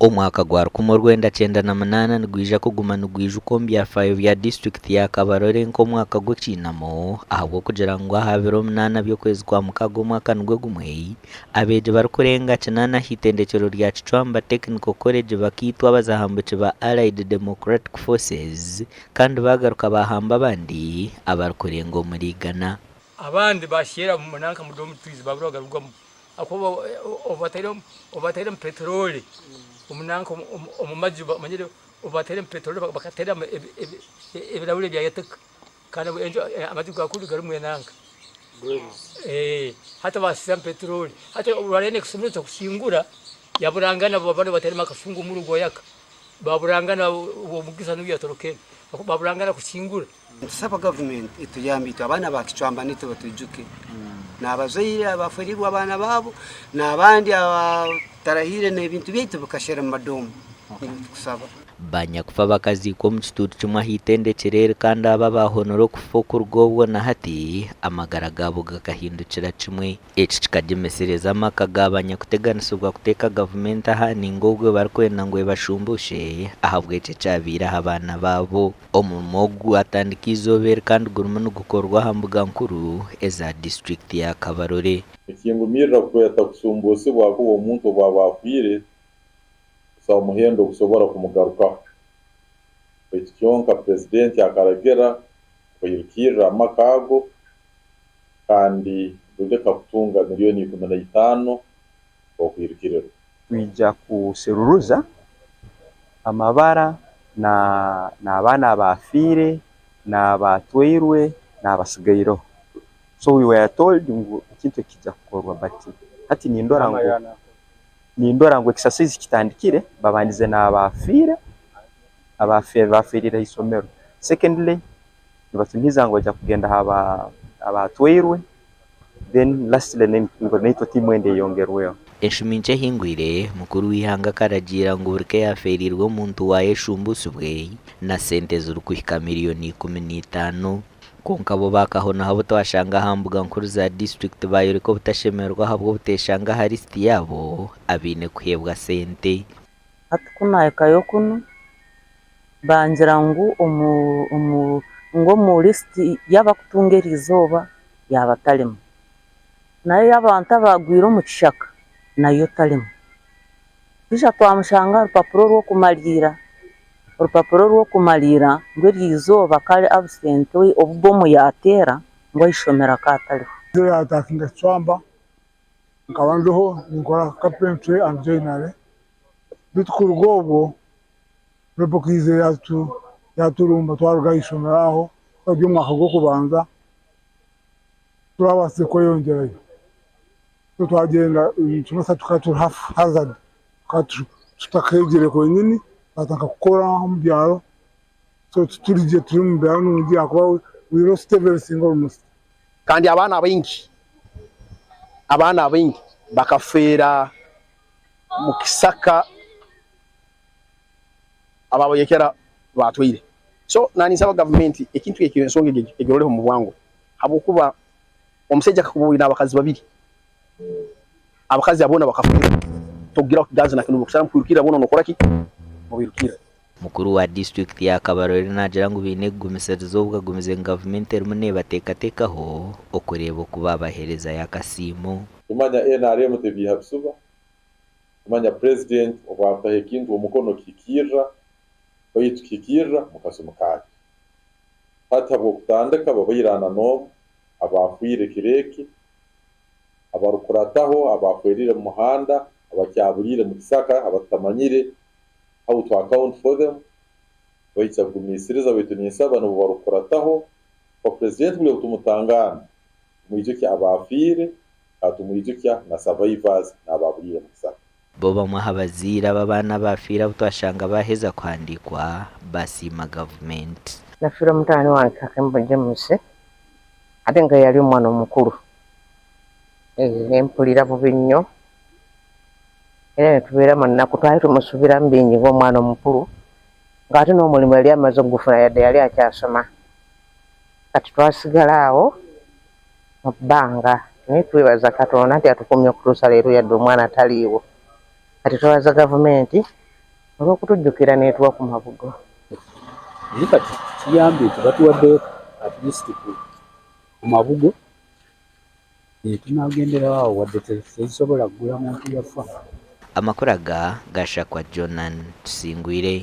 Omwaka gwa 1998 nigwija kuguma nigwijukwa omu byafaayo bya disiturikiti ya Kabarole nk'omwaka gw'ekiinamo ahabw'okugira ngu aha biro munaana by'okwezi kwa mukaaga omwaka nigwo gumwe, abeegi barikurenga kinaana aha itendekyero rya Kicwamba Technical College bakaitwa abazahambuki ba Allied Democratic Forces kandi baagaruka baahamba abandi abarikurenga omuri igana. Abandi baasheera nanka omu dormitories baabura bagarugamu ahakuba obu batairemu peteroli omu nanka omu maju omanyire obu batairemu peteroli bakateeramu ebirahuri byayetika kandi amaju ga kunu garimu enanka hati baasiisamu peteroli hati obu ekisumurizo kukingura yaburangana baba batairemu akafungo omuriro gwayaka baburangana omugisa nigu yatorokere baburangana kukingura. Nitusaba gavumenti etuyambe itwe abaana ba Kicwamba naitwe batwijuke n'abazaire abaferirwe abaana baabo n'abandi abatarahiire n'ebintu byaitu bikashera omu madomu nikyo tukusaba. Banyakufa bakaziikwa omu kituutu kimwe aha itendekyero eri kandi abo abaahonire okufa okuruga obwo na hati amagara gaabo gakahindukira kimwe. Eki kikagyemesereza amaka ga banyakuteganisibwa kuteeka gavumenti aha ninga obwo barikwenda ngu ebashumbuushe ahabw'ekyo ekyabaire aha baana baabo. Omurimo ogu gwatandika eizooba eri kandi gurimu nigukorwa aha mbuga nkuru eza disiturikiti ya Kabarole. Nikingumirra kweta kusumbuusibwa ahakuba omuntu obu aba afiire, busaho muhendo ogusobora kumugarukaho. Baitu kyonka Purezidenti akaragira kubairukirra amaka ago kandi buli ka kutunga milioni 15 okwirukirirwa. Twija kuseruruza amabara n'abaana abaafiire, n'abaatwairwe, n'abasigaireho. So we were told ngu ekintu eki kija kukorwa but hati nindora ngu exercise kitandikire babandize n'abaafiire abaaferiire ha isomero. Secondly, nibatunihiza ngu baija kugenda ha abaatwairwe then lastly ngu naitwe tiimu endi eyongerweho. Enshumi nkye ehingwire, mukuru w'eihanga akaragiira ngu buri ka eyafeereirwe omuntu waayo eshumbusibwe na sente zirikuhika miriyoni 15. Kwonka bo bakahonaho abu twashanga aha mbuga nkuru za disiturikiti bayoreka obutashemererwa ahabw'obuteshanga aha lisiti yaabo abaine kuheebwa sente. Hati ku naahikayo kunu bangira ngu omu omu ngu omu lisiti y'abakutunga eriizooba yaaba atarimu, nayo ey'abantu abaagwire omu kishaka nayo tarimu. Twija twamushanga aha rupapuro rw'okumariira, orupapuro rw'okumariira ngu eriizooba kare absent obu bomu yaateera ngu ah'ishomero akaba atariho. Yaattackinga Kicwamba nkaba ndiho ninkora carpentry and joinery beitu kuruga obwo rebel ekaija yaturumba twaruga ah'ishomero aho twari omu mwaka gw'okubanza turabaasize kweyongyerayo so twagyenda nikimanyisa tukaba turi haphazard tukaba tutakeegire kwenyini twatandika kukora omu byaro so titurigye turi omu mbeera nungi ahakuba we lost everything almost. Kandi abaana abaingi bakafeera mu kisaka ababoyekera batwaire. So naninsaba gavumenti ekintu ekyo ensonga egyo egiroleho omu bwangu habwokuba omusaija kakuba oine abakazi babiri, abakazi abo boona bakafeera, tokugira kiganzi na kinu okusaramu kwirukirra boona nokora ki? Nobairukirra. Mukuru wa disiturikiti ya Kabarole naagira ngu baine kugumisiriza obu bagumize ngu gavumenti erimu neebateekateekaho okureeba oku baabaheerezayo akasiimo. Tumanya NRM tebiiha bisuba, tumanya Purezidenti obu akutaho ekintu omukono kihikirra, baitu kihikirra mu kasumi kakyo. Hati habw'okutandika babaire ana n'omu abaafiire kiro eki, abarukurataho abaaferiire mu muhanda, abakyabuliire mu kisaka abatutamanyire how to account for them, baija kugumiisiriza baitu ninsaba nubo barukukurataho kuba Purezidenti buli obu tumutangaana tumwijukya abaafiire kandi tumwijukya na survivors n'abaabuliire mu kisaka. Bo bamwe aha bazaire ab'abaana abaafiire abu twashanga baaheza kuhandiikwa basiima gavumenti. Nafiirwa mutabani wange Kakembo James ate nga yali omwana omukuru, nempurira bubi nnyo era netubeera mu nnaku twali tumusuubiramu bingi ng'omwana omukuru ng'ate n'omulimu yali amaze okugufuna yadde yali akyasoma. Kati twasigala awo mu bbanga naye twebaza Katonda nti atukuumye okutuusa leero yadde omwana taliiwo. Kati twebaza gavumenti Olw'okutujjukira n'etuwa ku mabugo. Naye kati kiyambye nti batuwaddeyo at least ku ku mabugo tunagenderawo awo wadde tezisobola kugula muntu yafa. Amakuru aga gashakwa Jonan Tusingwire.